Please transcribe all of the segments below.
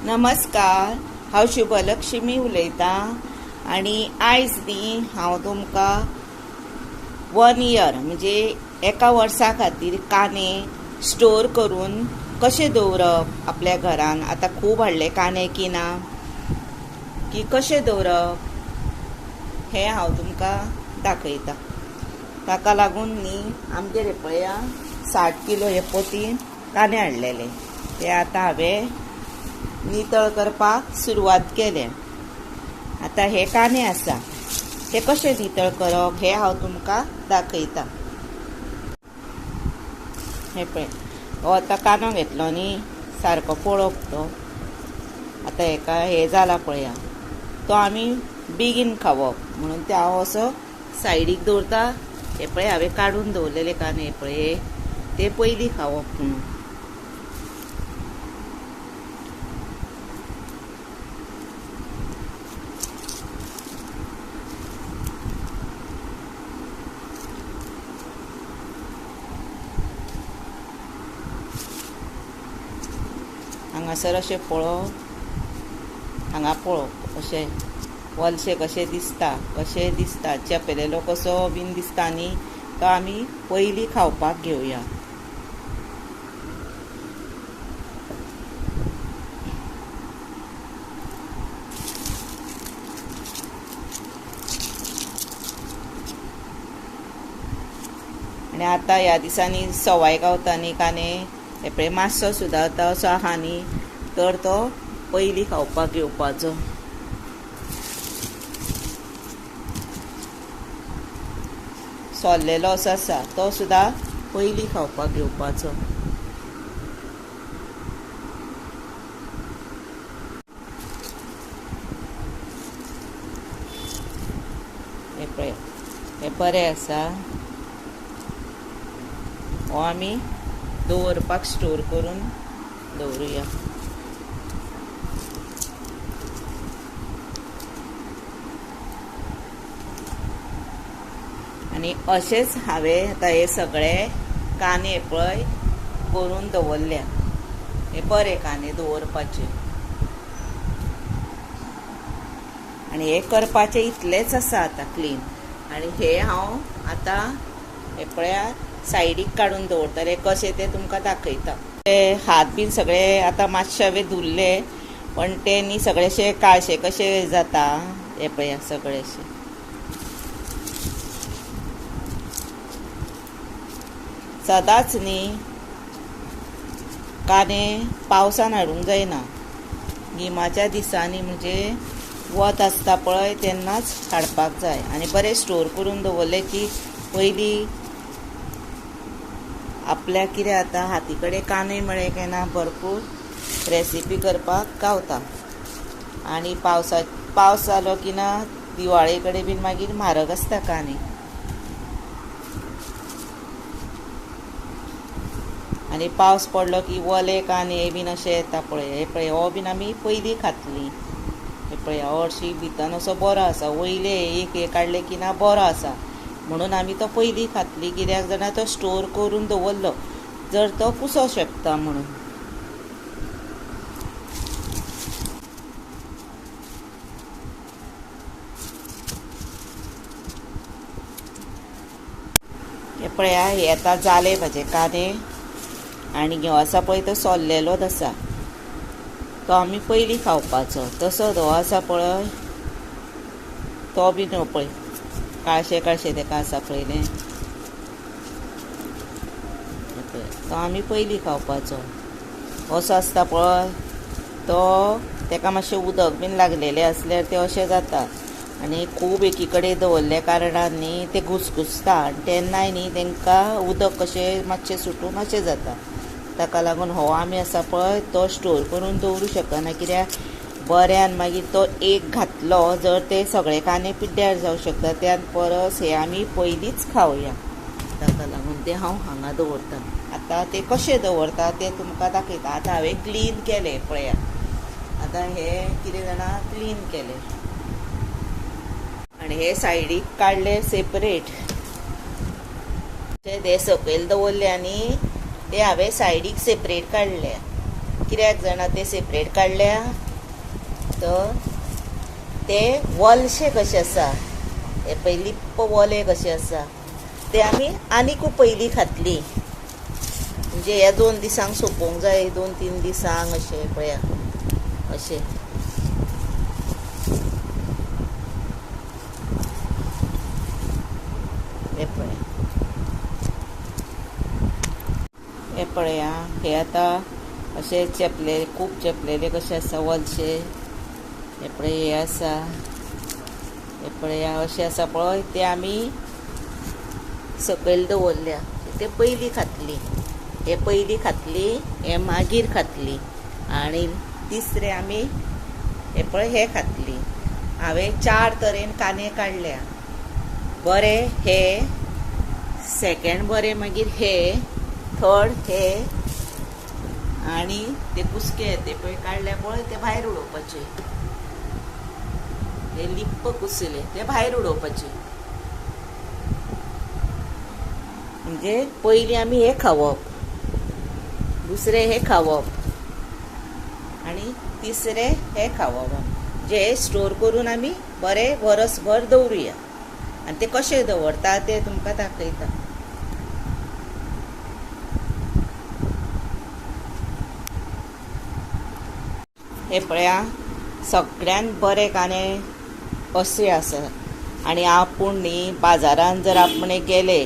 नमस्कार, हांव शुभलक्ष्मी उलयतां आनी आयज न्ही हांव तुमकां 1 इयर म्हणजे एका वर्सा खातीर कांदे स्टोर करून कशें दवरप आपल्या घरान. आतां खूब हाडले कांदे की ना की कशें दवरप हें हांव तुमकां दाखयतां. ताका लागून न्ही आमगेर पळया 60 किलो हे पोतीन कांदे हाडलेले, ते आतां हांवें नितळ करपाक सुरवात केल्या. आतां हे कांदे आसा ते कशे नितळ करप हे हांव तुमकां दाखयतां. हे पळय, हो आतां कांदो घेतलो न्ही, सारको पळोवप तो. आतां हेका हे जाला पळया, तो आमी बेगीन खावप म्हणून ते हांव असो सायडीक दवरता. हे पळय हांवें काडून दवरलेले कांदे पळय, ते पयलीं खावप म्हणून. हांगासर अशें पळोवप, हांगा पळोवप अशें वलशें कशें दिसता, कशें दिसता चेपेलेलो कसो बीन दिसता न्ही, तो आमी पयलीं खावपाक घेवया. आनी आतां ह्या दिसांनी सवाय गावता न्ही कांदे, हे पळय मातसो सुद्दां आतां असो आहा न्ही, तर तो पयलीं खावपाक घेवपाचो. सोल्लेलो असो आसा तो सुद्दां पयलीं खावपाक घेवपाचो. हे पळय हे बरें आसा, हो आमी दवरपाक स्टोर करून दवरुया. आनी अशेंच हांवें आतां हे सगळे कांदे पळय करून दवरल्या. हे बरे कांदे दवरपाचे आनी हे करपाचे इतलेच आसा आतां क्लीन. आनी हे हांव आतां हे पळया सायडीक काडून दवरतले, कशें तें तुमकां दाखयता. ते हात बीन सगळे आतां मातशे हांवें धुल्ले, पण ते न्ही सगळे अशे काळशे कशे जाता. हे पळया सगळे अशे सदांच न्ही कांदे पावसान हाडूंक जायना, गिमाच्या दिसांनी म्हणजे वत आसता पळय तेन्नाच हाडपाक जाय. आनी बरें स्टोर करून दवरले की पयलीं आपल्याक कितें आतां हाती कडेन कांदे मेळ्ळे काय ना भरपूर रेसिपी करपाक गावता. आनी पावस जालो की ना दिवाळे कडेन बीन मागीर म्हारग आसता कांदे. आनी पावस पडलो की वले कांदे बीन अशे येता पळय. हे पळय हो बीन आमी पयलीं खातली. हे पळय हो हरशीं भितर असो बरो आसा, वयले एक हे काडले की ना बरो आसा म्हणून आमी तो पयलीं खातली. कित्याक जाणा तो स्टोर करून दवरलो जर तो कुसो शकता म्हणून. हे पळया हे आतां जाले म्हाजे कांदे. आनी हो आसा पळय तो सोल्लेलोच आसा, तो आमी पयलीं खावपाचो. तसोच हो आसा पळय तो बीन हो पळय काळशे काळशे तेका आसा पळयलें, तो आमी पयलीं खावपाचो. असो आसता पळय तो तेका मातशें उदक बीन लागलेलें आसल्यार तें अशें जाता. आनी खूब एकी कडेन दवरल्या कारणान न्ही ते घुसघुसता आनी तेन्नाय न्ही तेंकां उदक कशें मातशें सुटून अशें जाता. ताका लागून हो आमी आसा पळय तो स्टोर करून दवरूं शकना, कित्याक बऱ्यान मागीर तो एक घातलो जर ते सगळे कांदे पिड्ड्यार जावं शकता. त्या परस हे आमी पयलींच खावया. ताका लागून ते हांव हांगा दवरता. आतां ते कशें दवरता ते तुमकां दाखयता. आतां हांवें क्लीन केलें पळया, आतां हे कितें जाणा क्लीन केलें आनी हे सायडीक काडले सेपरेट. ते सकयल दवरले आनी ते हांवें सायडीक सेपरेट काडले. कित्याक जाणा ते सेपरेट काडल्या तर ते वलशे कशे आसा, हे पळय लिप्प वले कशे आसा ते आमी आनीकूय पयलीं खातली. म्हणजे ह्या 2 दिसांक सोंपोवंक जाय, 2-3 दिसांक अशें पळया अशें. हे पळया, हे पळया, हे आतां अशे चेपले, खूब चेपलेले कशे आसा वलशे. हे पळय हे आसा, हे पळया अशें आसा पळय, ते आमी सकयल दवरल्या, ते पयलीं खातली. हे पयलीं खातली, हे मागीर खातली. आनी तिसरे आमी हे पळय हे खातली. हांवें 4 तरेन कांदे काडल्या. बरे हे, सेकेंड बरे, मागीर हे, थर्ड हे, आनी ते कुसके ते पळय काडल्या पळय ते भायर उडोवपाचे. हे लिप्प कुसले ते भायर उडोवपाचे. म्हणजे पयलीं आमी हे खावप, दुसरे हे खावप, आनी तिसरे हे खावप. म्हणजे हे स्टोर करून आमी बरे वरसभर दवरुया. आनी ते कशे दवरता ते तुमकां दाखयता. हे पळया सगळ्यान बरे कांदे अशे आसा. आनी आपूण न्ही बाजारान जर आपण गेले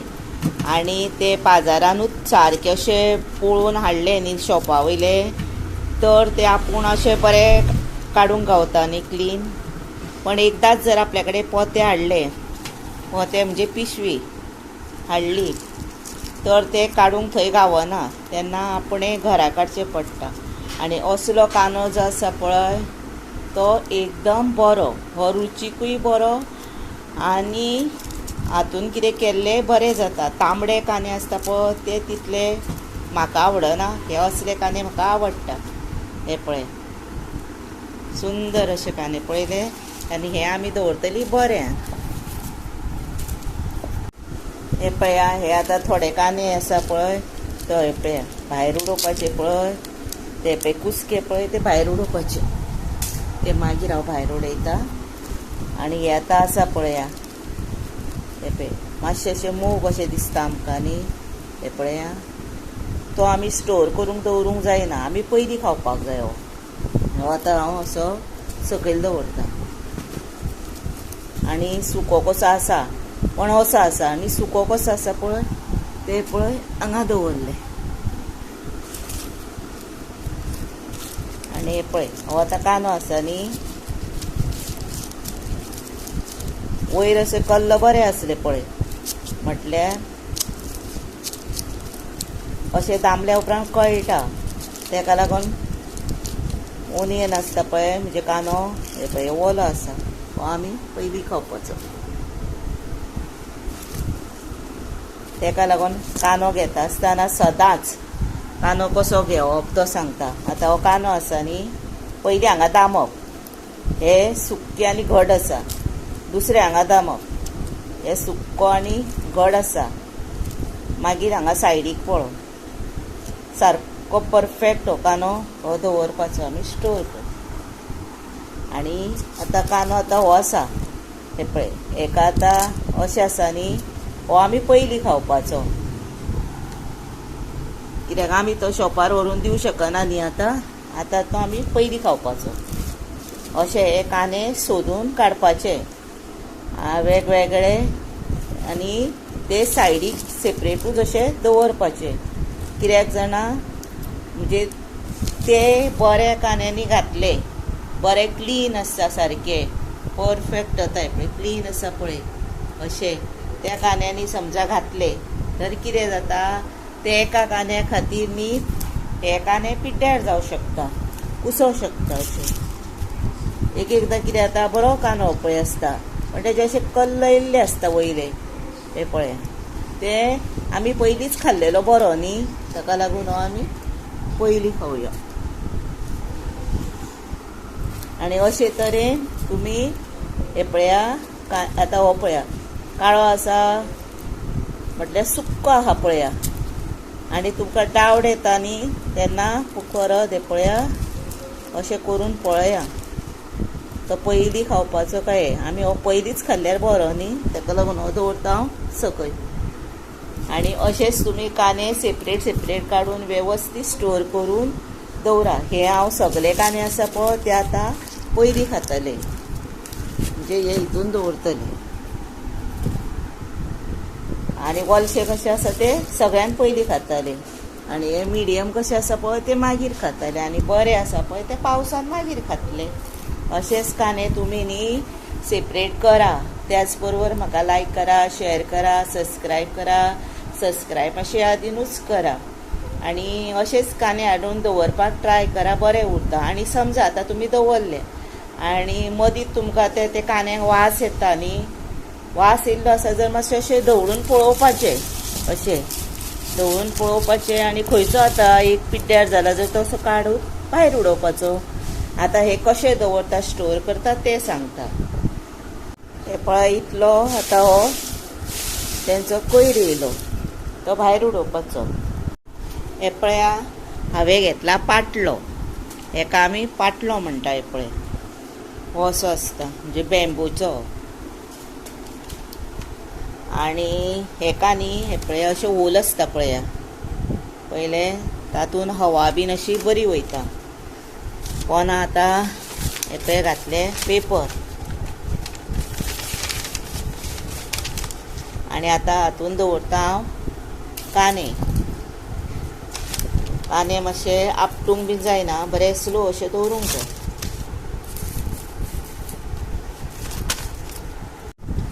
आनी ते बाजारानूच सारके अशे पळोवन हाडले न्ही शॉपा वयले, तर ते आपूण अशे बरे काडूंक गावता न्ही क्लीन. पण एकदांच जर आपल्या कडेन पोते हाडले, पोते म्हणजे पिशवी हाडली, तर ते काडूंक थंय गावना, तेन्ना आपणें घरा काडचें पडटा. आनी असलो कांदो जो आसा पळय तो एकदम बरो, हो रुचीकूय बरो आनी हातून कितें केल्लें बरें जाता. तांबडे कांदे आसता पळय ते तितले म्हाका आवडना, हे असले कांदे म्हाका आवडटा. हे पळय सुंदर अशे कांदे पळयले. आनी हे आमी दवरतली बरें. हे पळया हे आतां थोडे कांदे आसा पळय, तो हे पळया भायर उडोवपाचे पळय, ते पळय कुसके पळय ते भायर उडोवपाचे, ते मागीर हांव भायर उडयता. आनी हे आतां आसा पळया, हे पळय मातशें अशें मोव कशें दिसता आमकां न्ही. हे पळया तो आमी स्टोर करूंक दवरूंक जायना, आमी पयलीं खावपाक जाय. हो आतां हांव असो सकयल दवरता. आनी सुको कसो आसा पण असो आसा, आनी सुको कसो आसा पळय ते पळय हांगा दवरले. आनी हे पळय हो आतां कांदो आसा न्ही, वयर अशें कल्ल बरें आसलें पळय, म्हटल्यार अशें दामल्या उपरांत कळटा. तेका लागून ओनियन आसता पळय म्हणजे कांदो, हे पळय ओलो आसा, हो आमी पयलीं खावपाचो. तेका लागून कांदो घेता आसतना सदांच कांदो कसो घेवप तो सांगता. आतां हो कांदो आसा न्ही, पयलीं हांगा दामप, हे सुके आनी घट आसा, दुसरें हांगा दामप, हे सुक्को आनी घट आसा, मागीर हांगा सायडीक पळोवन सारको परफेक्ट हो कांदो हो दवरपाचो आमी स्टोर कर. आनी आतां कांदो आतां हो आसा, हे पळय हेका आतां अशें आसा न्ही, हो आमी पयलीं खावपाचो, कित्याक आमी तो शॉपार व्हरून दिवं शकना न्ही. आतां आतां तो आमी पयलीं खावपाचो. अशे हे कांदे सोदून काडपाचे वेगवेगळे आनी ते सायडीक सेपरेटूच अशे दवरपाचे. कित्याक जाणा म्हणजे ते बऱ्या कांद्यांनी घातले, बरे क्लीन आसता, सारके परफेक्ट जाता. पळय क्लीन आसा पळय, अशे त्या कांद्यांनी समजा घातले तर कितें जाता, ते एका कांद्या खातीर न्ही हे कांदे पिड्ड्यार जावं शकता, कुसोवं शकता. अशें एक एकदां कितें जाता, बरो कांदो पळय आसता पण तेजे अशे कल्ल येयल्ले आसता वयले, हे पळय ते आमी पयलींच खाल्लेलो बरो न्ही, ताका लागून हो आमी पयलीं खावया. आनी अशे तरेन तुमी हे पळया आतां हो पळया काळो आसा म्हटल्यार सुक्को आसा पळया, आनी तुमकां डावट येता न्ही तेन्ना परत हें पळया अशें करून पळया तो पयलीं खावपाचो काय आमी हो पयलींच खाल्ल्यार बरो न्ही, ताका लागून हो दवरता हांव सकयल. आनी अशेंच तुमी कांदे सेपरेट सेपरेट काडून वेवस्थीत स्टोर करून दवरा. हे हांव सगळे कांदे आसा पळय ते आतां पयलीं खातले, म्हणजे हे हितून दवरतले. आनी वलशे कशे आसा ते सगळ्यान पयलीं खाताले, आनी हे मिडियम कशे आसा पळय ते मागीर खाताले, आनी बरे आसा पळय ते पावसान मागीर खातले. अशेंच कांदे तुमी न्ही सेपरेट करा. त्याच बरोबर म्हाका लायक करा, शेअर करा, सबस्क्रायब करा. सबस्क्रायब मातशें यादीनूच करा. आनी अशेंच कांदे हाडून दवरपाक ट्राय करा, बरें उरता. आनी समजा आतां तुमी दवरले आनी मदींच तुमकां ते कांद्यांक वास येता न्ही, वास येयल्लो आसा जर मातशें अशें धवळून पळोवपाचें, अशें धवळून पळोवपाचें. आनी खंयचो आतां एक पिड्ड्यार जाला जर तो असो काडून भायर उडोवपाचो. आतां हे कशें दवरता स्टोर करता तें सांगता. हे पळय इतलो आतां हो तेंचो कोयर येयलो तो भायर उडोवपाचो. हे पळया हांवें घेतला पाटलो, हेका आमी पाटलो म्हणटा. हे पळय हो असो आसता म्हणजे बँबूचो. आनी हेका न्ही हे पळय अशें होल आसता पळया, पयलें तातूंत हवा बीन अशी बरी वयता. पोना आतां हे पळय घातले पेपर आनी आतां हातूंत दवरता हांव कांदे. कांदे मातशे आपटूंक बीन जायना, बरें स्लो अशें दवरूंक जाय.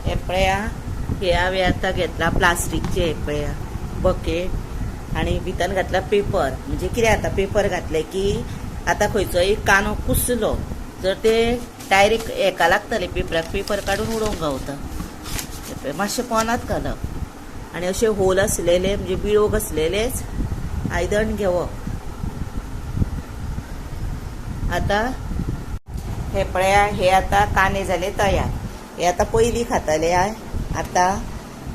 हे पळया हे हांवें आतां घेतला प्लास्टीकचे हे पळया बकेट आनी भितर घातला पेपर. म्हणजे कितें आतां पेपर घातले की आतां खंयचो एक कांदो कुसलो जर ते डायरेक्ट हेका लागतले पेपराक, पेपर काडून उडोवंक गावता. मातशें पोनात घालप आनी अशे होल आसलेले म्हणजे बिळोक आसलेलेच आयदन घेवप. आतां हे पळया हे आतां कांदे जाले तयार. हे आतां पयलीं खाताले, आतां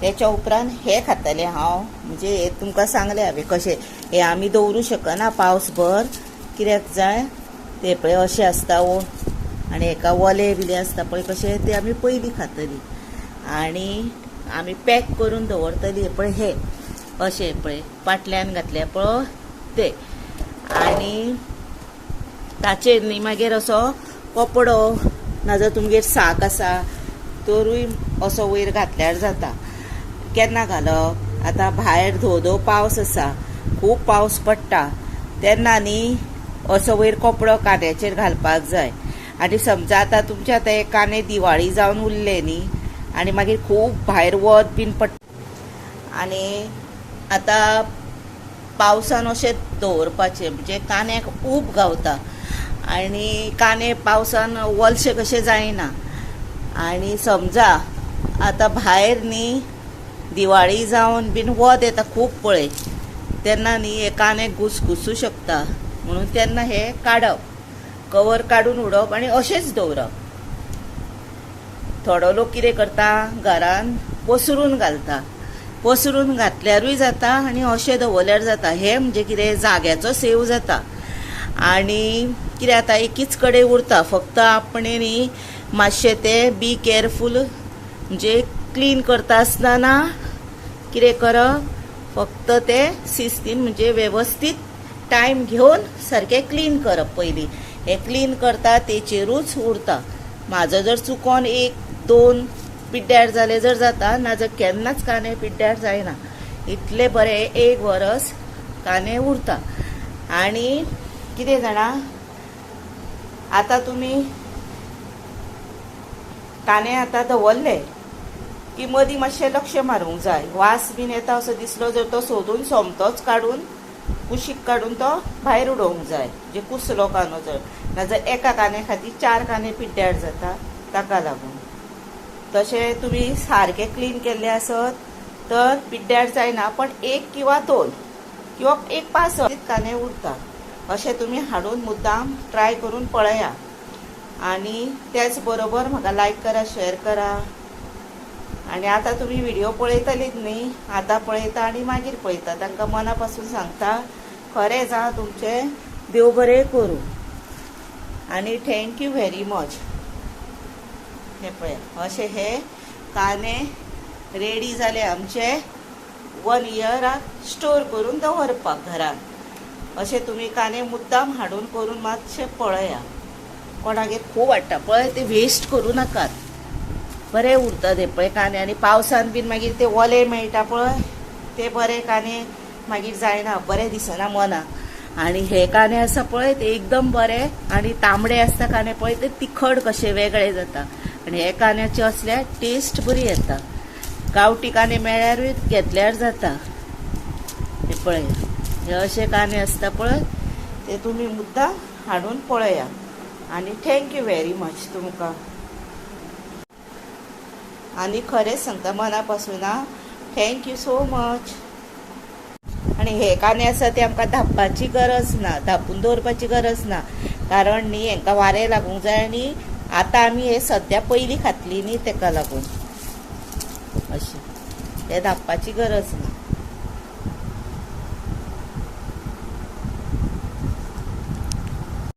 तेच्या उपरांत हे खाताले हांव. म्हणजे हे तुमकां सांगलें हांवें कशें हे आमी दवरूं शकना पावसभर, कित्याक जाय ते पळय अशें आसता वो आनी हेका ओले बिले आसता पळय कशें ते आमी पयलीं खातली. आनी आमी पॅक करून दवरतली. पळय हे अशें पळय पाटल्यान घातले पळय ते. आनी ताचेर न्ही मागीर असो कपडो नाजाल्यार तुमगेर साक आसा तरूय असो वयर घातल्यार जाता. केन्ना घालप, आतां भायर धो धो पावस आसा, खूब पावस पडटा तेन्ना न्ही असो वयर कपडो कांद्याचेर घालपाक जाय. आनी समजा आतां तुमच्या आतां हे कांदे दिवाळी जावन उरले न्ही आनी मागीर खूब भायर वत बीन पडटा आनी आतां पावसान अशें दवरपाचें म्हणजे कांद्याक ऊब गावता आनी कांदे पावसान वलशे कशे जायना. आनी समजा आतां भायर न्ही दिवाळी जावन बीन वत येता खूब पळय तेन्ना न्ही हे कांदे घुसघुसूं शकता, म्हणून तेन्ना हे काडप, कवर काडून उडोवप आनी अशेंच दवरप. थोडो लोक कितें करता घरान पसरून घालता, पसरून घातल्यारूय जाता आनी अशें दवरल्यार जाता. हे म्हणजे कितें जाग्याचो सेव जाता आनी कितें आतां एकीच कडेन उरता. फक्त आपणें न्ही मातशें तें बी केअरफूल म्हणजे क्लीन करता आसतना कितें करप, फक्त तें शिस्तीन म्हणजे वेवस्थीत टायम घेवन सारकें क्लीन करप. पयलीं हें क्लीन करता तेचेरूच उरता. म्हाजो जर चुकोन एक दोन पिड्ड्यार जाले जर जाता, नाजाल्यार केन्नाच कांदे पिड्ड्यार जायना. इतले बरें एक वरस कांदे उरता. आनी कितें जाणा आतां तुमी कांदे आतां दवरले की मदीं मातशें लक्ष मारूंक जाय. वास बीन येता असो दिसलो जर तो सोदून सोमतोच काडून कुशीक काडून तो भायर उडोवंक जाय, म्हणजे कुसलो कांदो जर, नाजाल्यार एका कांद्या खातीर 4 कांदे पिड्ड्यार जाता ताका लागून. तशें तुमी सारकें क्लीन केल्लें आसत तर पिड्ड्यार जायना, पण 1 किंवा 2 किंवा 1 5 कांदे उरता. अशें तुमी हाडून मुद्दाम ट्राय करून पळया. आनी त्याच बरोबर म्हाका लायक करा, शेअर करा आनी आतां तुमी व्हिडिओ पळयतलीच न्ही, आतां पळयता आनी मागीर पळयता, तांकां मना पासून सांगता खरेंच आं तुमचें देव बरें करूं आनी thank you very much. हे पळय अशें हे कांदे रेडी जाले आमचे 1 इयराक स्टोर करून दवरपाक घरान. अशें तुमी कांदे मुद्दाम हाडून करून मातशें पळया, कोणागेर खूब हाडटा पळय ते वेस्ट करूं नाकात, बरें उरता ते पळय कांदे. आनी पावसान बीन मागीर ते ओले मेळटा पळय ते बरे कांदे मागीर जायना, बरें दिसना मनाक. आनी हे कांदे आसा पळय ते एकदम बरे, आनी तांबडे आसता कांदे पळय ते तिखट कशे वेगळे जाता, आनी हे कांद्याचे असल्यार टेस्ट बरी येता. गांवठी कांदे मेळ्यारूय घेतल्यार जाता. हे पळय हे अशे कांदे आसता पळय ते तुमी मुद्दाम हाडून पळया. आनी thank you very much तुमकां. आनी खरेंच सांगता मना पासून आं, thank you so much. आनी हे कांदे आसा ते आमकां धांपपाची गरज ना, धांपून दवरपाची गरज ना, कारण न्ही हेंकां वारें लागूंक जाय. आनी आतां आमी हे सद्या पयलीं खातली न्ही, तेका लागून अशें हे धांपपाची गरज ना.